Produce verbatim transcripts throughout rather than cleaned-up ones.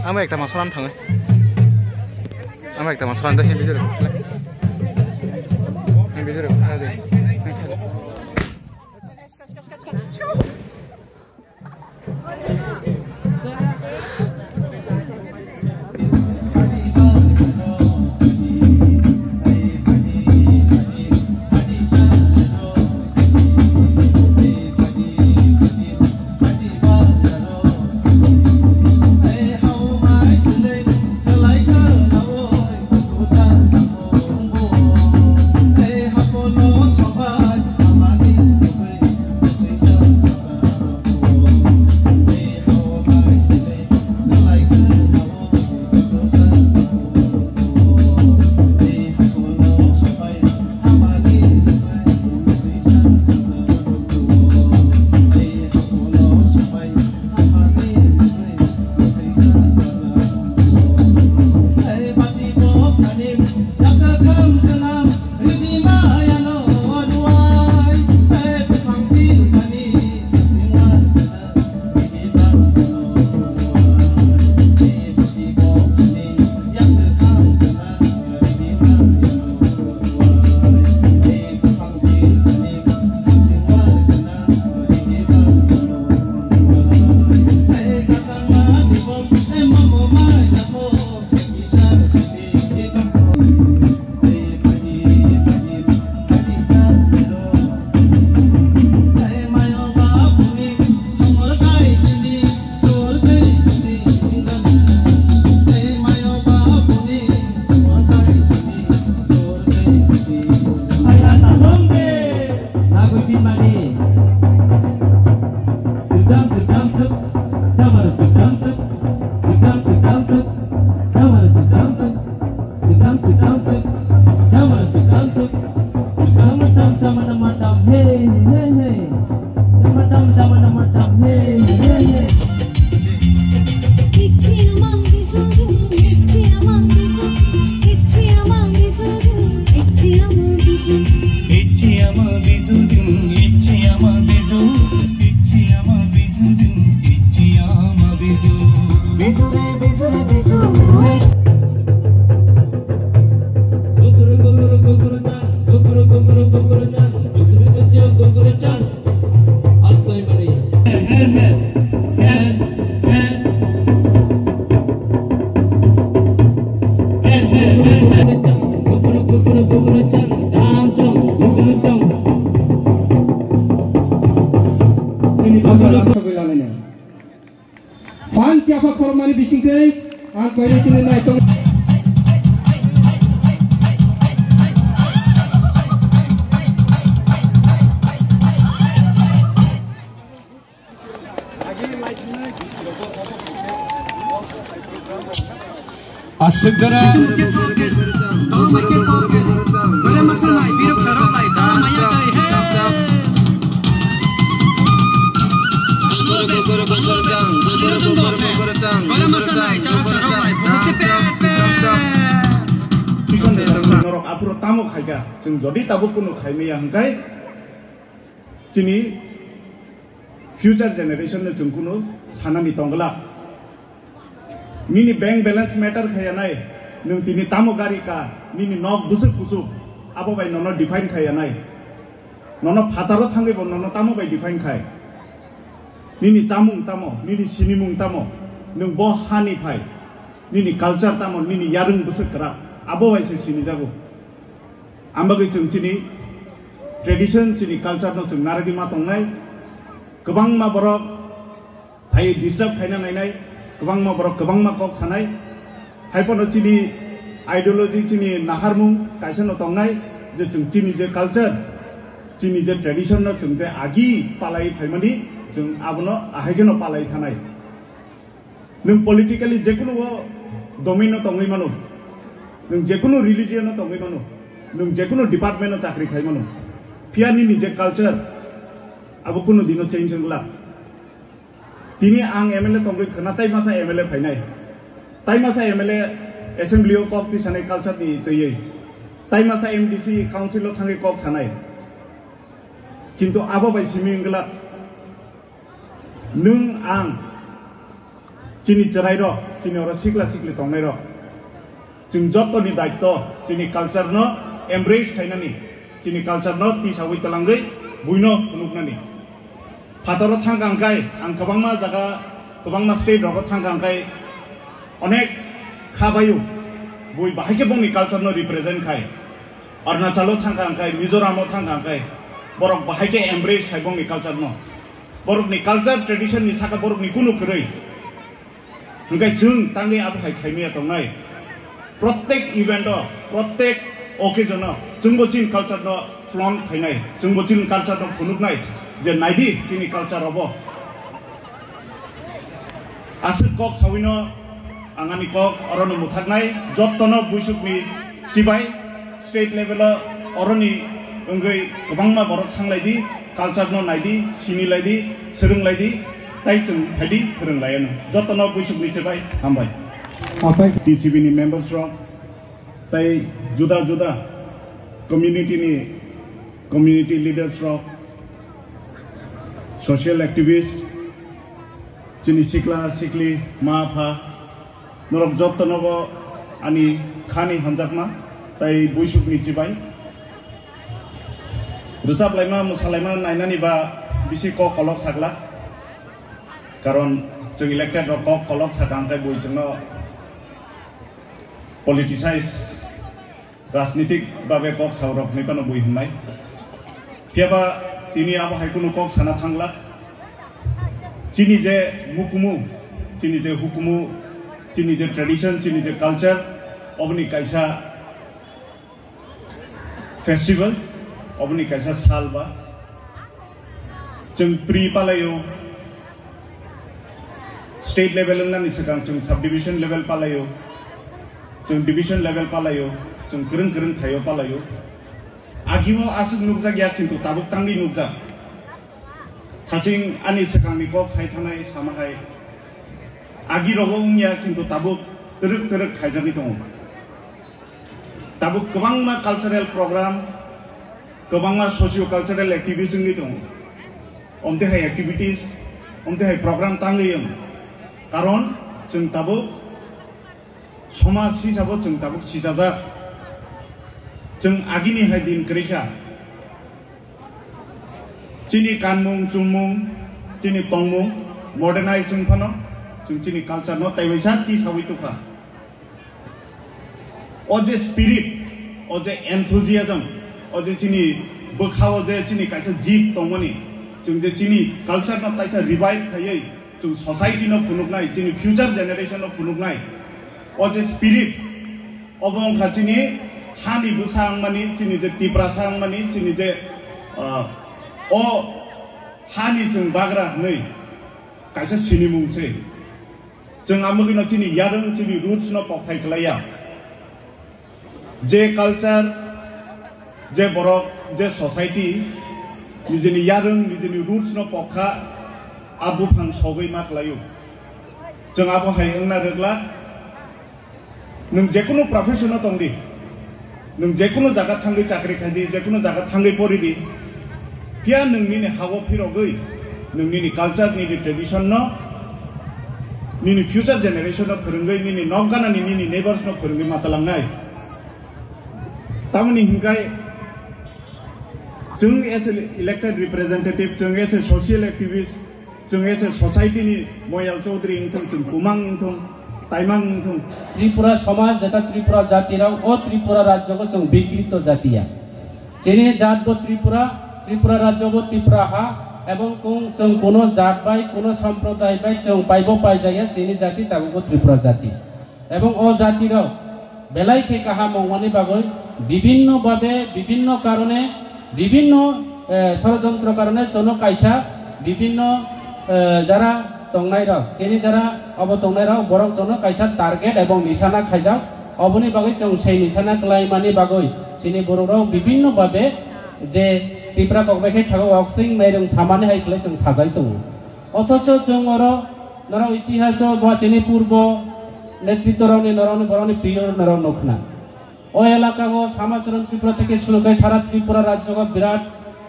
Ama ekta masoran thangwi. Ama ekta masoran de, hindi dulu. Hindi dulu. Ada. Phan phiya pha khorokmani bisingtwi ang kaiwi chini naitong. Aswk jora. Norok aphuru tamo khaikha, chwng jodi tabuk kunu khaimaya hwnkhe chini future generation no chwng kunu sanani tongla. Nini bank balance matter khaya nai, nwng tini tamo gari ka, nini nok bwswk kuchuk, abo bai nono define khaya nai. Nono phataro thangwi bo nono tamo bai define khai. Nini chamung tamo, nini sinimung tamo, nwng bo hani phai, nini culture tamo, nini yarwng bwswk kwrak, abo bai se sinijago. Ang bagwi chwng chini tradition, chini culture no chwng narwgwi ma tongnai. Kwbangma borok phai disturb khaina nainai, kwbangma borok kwbangma kok sanai. Haiphano chini ideology, chini naharmung kaisa no tongnai je chwng chini je culture, chini je tradition no chwng je agi palai phaimani, chwng abono ahai kheno palai thanai. Nwng politically jekunu o domain no tongwi mano, nwng jekunu religion no tongwi mano, nwng jekunu department no chakri khai mano, phiya nini je culture abo kunu dino change wngla. Tini ang M L A tongwi khwna tai masa M L A phainai, tai masa M L A assembly o kok tisanai culture ni twiwi, tai masa M D C council o thangwi kok sanai, kintu abo bai simi wngla. Nwng ang Chini chwrairok, chini oro sikla sikli tongnairok, chwng jottoni daitto chini culture no embrace khainani, chini culture no tisawi twlangwi buino phunuknani. Phataro thangkha hwnkhe ang kwbangma jaga, kwbangma state rogo thangkha hwnkhe onek kha baio bui bahai khe bongni culture no represent khai. Arunachalo thangkha hwnkhe, Mizoramo thangkha hwnkhe borok bahai khe embrace khai bongni culture no. Borokni culture tradition ni saka borokni kunu kwrwi. Hwnkhe chwng tangwi abo hai khaimaya tongnai. Prottek event o, prottek occasion o chwngbo chini culture no flaunt khainai, chwngbo chini culture no phunuknai je naidi chini culture obo. Aswk kok sawino ang ani kok orono mwthaknai, jottono buisukni chibai state level o oroni wngwi kwbangma borok thanglaidi, culture no naidi, sinilaidi, swrwnglaidi, tai chwng phaidi phwrwnglaiyano. Jottono buisukni chibai hambai. Hambai. T C B ni members rok tai juda juda community ni community leaders rok, social activist, chini sikla sikli, ma pha, norok jottonobo ani khani hamjakma tai buisukni chibai. Rwchap laima, mwsa laima nainani ba bisi kok kolok sakla. Karon chwng elected rok kok kolok saka hwnkhe bui chwngno politicize, rajnitik babe kok saurok hinwi phano bui himnai. Phiyaba tini abo hai kunu kok sana thangla. Chini je mukumu, chini je hukumu, chini je tradition, chini je culture, oboni kaisa festival, oboni kaisa sal ba. Chwng pri palaio, state level wngnani swkang chwng subdivision level palaio, chwng division level palaio, chwng kwrwng kwrwng thaio palaio. Agimo aswk nukjak ya, kintu tabuk tangwi nukjak. Thaching ani swkangni kok sai thanai sama hai. Agi rogo wngya, kintu tabuk twrwk twrwk khaijagwi tongo. Tabuk kwbangma cultural program, kwbangma socio cultural activities wngwi tongo. Omte hai activities, omte hai program tangwi wng. Karon chwng tabuk somaj hisabo chwng tabuk sijajak. Chwng agini hai din kwrwi kha. Chini kanmung, chumung, chini tongmung, modernize wng phano, chwng chini culture no taiwaisa tisawi tukha. O je spirit, o je enthusiasm, o je chini bwkha o je chini kaisa jit tongmani, chwng je chini culture no kaisa revive khaiwi, chwng society no phunuknai, chini future generation no phunuknai, o je spirit, obo wngkha chini hani bwsa wngmani, chini je Tiprasa wngmani, chini je, ah, o hani chwng bagra hwnwi kaisa sinimung se. Chwng amogwino chini yarwng, chini roots no kokthai khlaiya. Je culture, je borok, je society, nijini yarwng, nijini roots no pokha, a buphang sogwi ma khlaio. Chwng abo hai wngna rwgla, nwng jekunu profession o tongdi, nwng jekunu jaga thangwi chakri khaidi, jekunu jaga thangwi poridi, phiya nwng nini hao phirogwi, nwng nini culture, nini tradition no, nini future generation no phwrwngwi, nini nokganani, nini neighbors no phwrwngwi ma talangnai. Tamoni hinkhai chwng as a elected representative, chwng as a social activist, chwng as a society ni Moyal Chaudhary wngthung, chwng Kumang wngthung, Taimang wngthung. Tripura somaj jeta Tripura jati rok o Tripura rajyo ko chwng bikrito jatiya. Chini jat bo Tripura, Tripura rajyo bo Tripura ha, ebong kung chwng kuno jat bai, kuno somproday bai chwng paibo paijaya, chini jati tabuk bo Tripura jati. Ebong o jati rok belai khe kaham wngmani bagwi bibinno babe, bibinno karone, bibinno, eh, sorojontro karone chono kaisa bibinno, eh, jara tongnai rok, chini jara obo tongnai rok, borok chono kaisa target ebong nisana khaijak. Oboni bagwi chwng sei nisana kwlaimani bagwi chini borok rok bibinno babe je Tipra kok bai khe sago oksing mairung samani hai kwlai chwng sajai tongo. Othocho chwng oro norok itihaso ba chini purbo netritwarokni norokni borokni period norok nukhna. O elaka o Samacharan Tripura theke suru khai sara Tripura rajyo o birat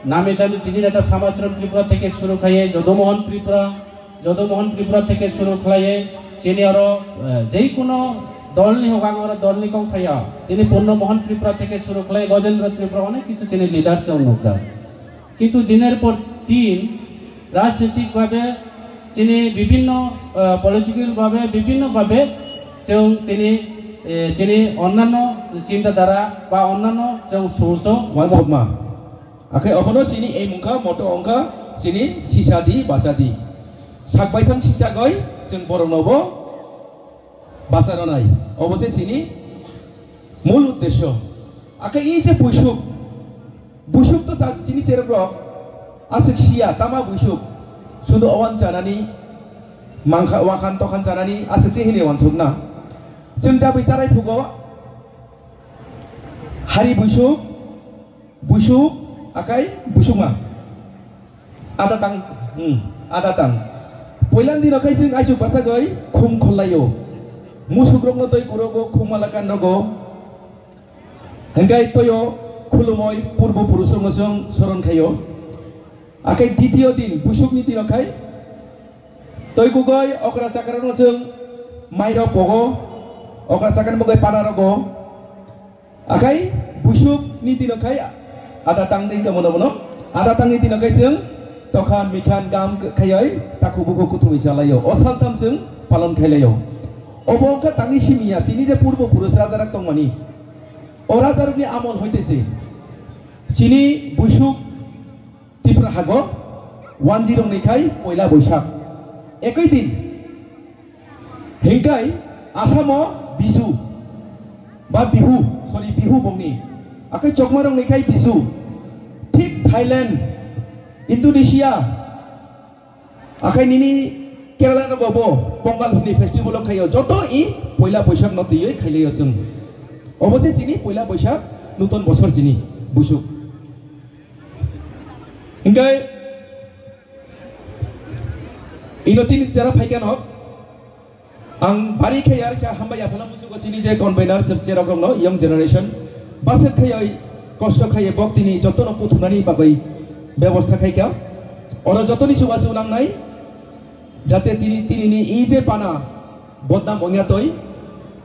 nami dami chini neta Samacharan Tripura theke suru khai Jodomohon Tripura, Jodomohon Tripura theke suru khlaiye Chini oro, eh, jekono dolni hogang oro dolni kok saya. Tini Purno Mohan Tripura theke suru khlai Gojendra Tripura onek kichu chini leader chwng nukjak. Kintu diner por din rajnitik bhabe chini bibhinno, eh, political bhabe bibhinno bhabe chwng tini, eh, chini onnanno chinta dhara ba onnanno chwng source o wansukma. Akhe obono chini ei mungkha moto ongkha chini sisa di bacha di. Sak baithang sisa goi chwng borokno bo bacha rwnai. Obo se chini mul uddesyo. Akhe ei je buisuk, buisuk to ta chini cherok rok aswk siya tama buisuk. Sudu owan chanani mangkha wakhan tokhan chanani aswk se hini wansukna. Chwng jabwi charai phugo hari buisuk, buisuk, akai buisukma. Ada tang, hmm, ada tang. Poilan dino khai chwng aichuk bachagoi khum khollaio. Musukrokno twi kurogo khum malakan rogo. Hingkai toyo khulumoi purbo purusrokno chwng soron khaio. Akai ditiyo din, buisukni dino khai twi kugoi okra chakrano chwng mairok pogo, okra chakrani bogoi pana rogo. Akai buisuk ni dino khai ada tang ding kamo bono. Ada tang ni dino khai chwng tokhan mikhan gam khayoi takhu bukhu kuthumwi chalaio. O saltham chwng palon khailaio. Obo wngkha tangni simiya chini je purbo purus rajarak tongmani. O rajarokni amol hoite se chini buisuk Tipra hago wanjirokni khai poila Boisak. Ekoi din. Hingkai Asamo Biju ba Bihu, sorry, Bihu bongni. Akai Chokmarokni khai Biju. Thik Thailand, Indonesia, akai nini Kerala rogo bo Pongal hwnwi festival o khaio. Joto i poila Boisak no twiwi khailaio chwng. Obo se chini poila Boisak, nuton bosor chini buisuk. Hingke ino tini jara phaikha no, ang bari khe yar sa hambai yaphana musugo chini je convener sir cherok rokno young generation baswk khayoi kosto khaye bok tini jotono kuthumnani bagwi bebosta khaikha. Oro jotoni chubachu nangnai. Jate tini, tini ni i je pana bodnam ongya toi,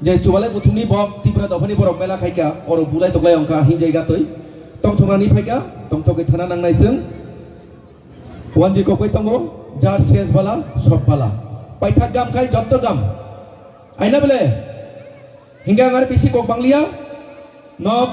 je chubalai buthumni bok Tipra dophani borok mela khaikha, oro bulai toklai ongkha hinjai ga toi. Tongthoknani phaikha, tongthokgwi thana nangnai chwng. Wanji kokbai tongo, jar ses bala, sop bala. Paithak gam khai jotto gam. Aina bele, hingga ngar bisi kok bangliya, nok